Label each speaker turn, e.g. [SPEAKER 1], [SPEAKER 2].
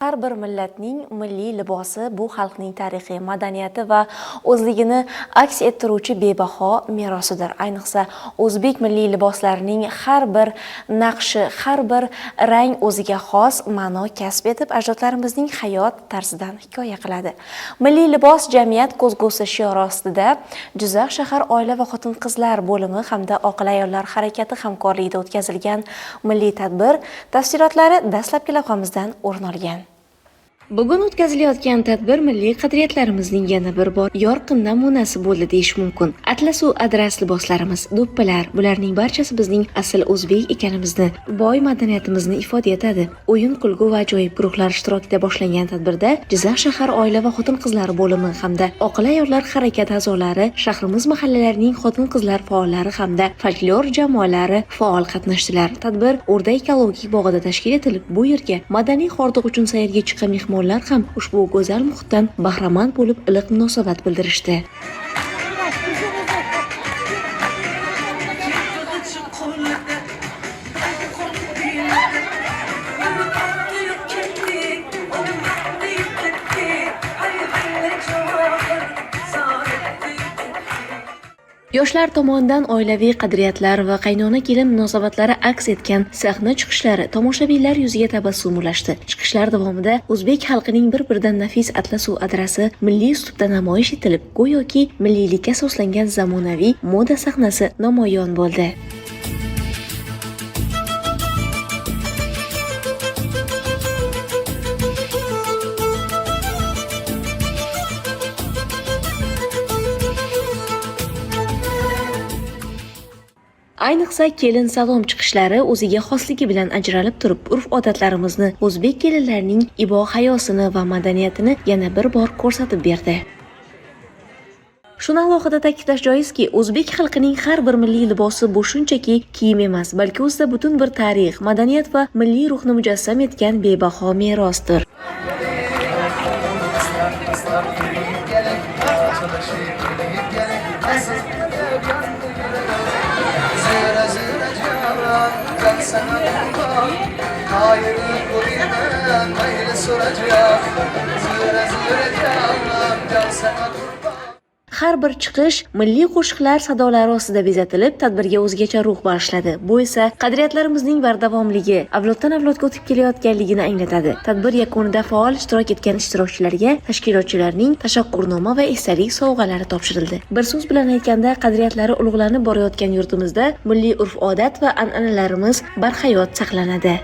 [SPEAKER 1] Har bir millatning milliy libosi bu xalqning tarixi, madaniyati va o'zligini aks ettiruvchi bebaho merosidir. Ayniqsa, o'zbek milliy liboslarining har bir naqshi, har bir rang o'ziga xos ma'no kasb etib, ajdodlarimizning hayot tarzidan hikoya qiladi. Milliy libos jamiyat ko'zgusi shiori ostida Jizzax shahar oila va xotin-qizlar bo'limi hamda Oqil ayollar harakati hamkorligida o'tkazilgan milliy tadbir tafsilotlari dastlabki lavhamizdan o'rin olgan. Bugun o'tkazilayotgan tadbir milliy qadriyatlarimizning yana bir bor yorqin namunasi bo'ldi deyish mumkin. Atlas u adras liboslarimiz, do'ppilar, bularning barchasi bizning asl o'zbek ekanimizni, boy madaniyatimizni ifoda etadi. O'yin, kulgu va ajoyib guruhlar ishtirokida boshlangan tadbirda Jizzax shahar oila va xotin-qizlar bo'limi hamda Oqil ayollar harakati a'zolari, shahrimiz mahallalarining xotin-qizlar faollari hamda folklor jamoalari faol qatnashdilar. Tadbir O'rda ekologik bog'ida tashkil etilib, bu yerga madaniy hordiq uchun sayrga chiqqan mehmonlar ham ushbu go'zal muhitdan bahramand bo'lib, iliq munosabat bildirishdi. Yoshlar tomonidan oilaviy qadriyatlar va qaynona-kelin munosabatlari aks etgan sahna chiqishlari tomoshabinlar yuziga tabassum ulashdi. Chiqishlar davomida o'zbek xalqining bir-biridan nafis atlas u adrasi milliy uslubda namoyish etilib, go'yoki milliylikka asoslangan zamonaviy moda sahnasi namoyon bo'ldi. Ayniqsa, kelin salom chiqishlari o'ziga xosligi bilan ajralib turib, urf-odatlarimizni, o'zbek kelinlarining ibo hayosini va madaniyatini yana bir bor ko'rsatib berdi. Shuni alohida ta'kidlash joizki, o'zbek xalqining har bir milliy libosi bu shunchaki kiyim emas, balki o'zida butun bir tarix, madaniyat va milliy ruhni mujassam etgan bebaho merosdir. Har bir chiqish milliy qo'shiqlar sadolari ostida bezatilib, tadbirga o'zgacha ruh bag'ishladi. Bu esa qadriyatlarimizning bardavomligi, avloddan avlodga o'tib kelayotganligini anglatadi. Tadbir yakunida faol ishtirok etgan ishtirokchilarga tashkilotchilarning tashakkurnoma va esdalik sovg'alari topshirildi. Bir so'z bilan aytganda, qadriyatlari ulug'lanib borayotgan yurtimizda milliy urf-odat va an'analarimiz barhayot saqlanadi.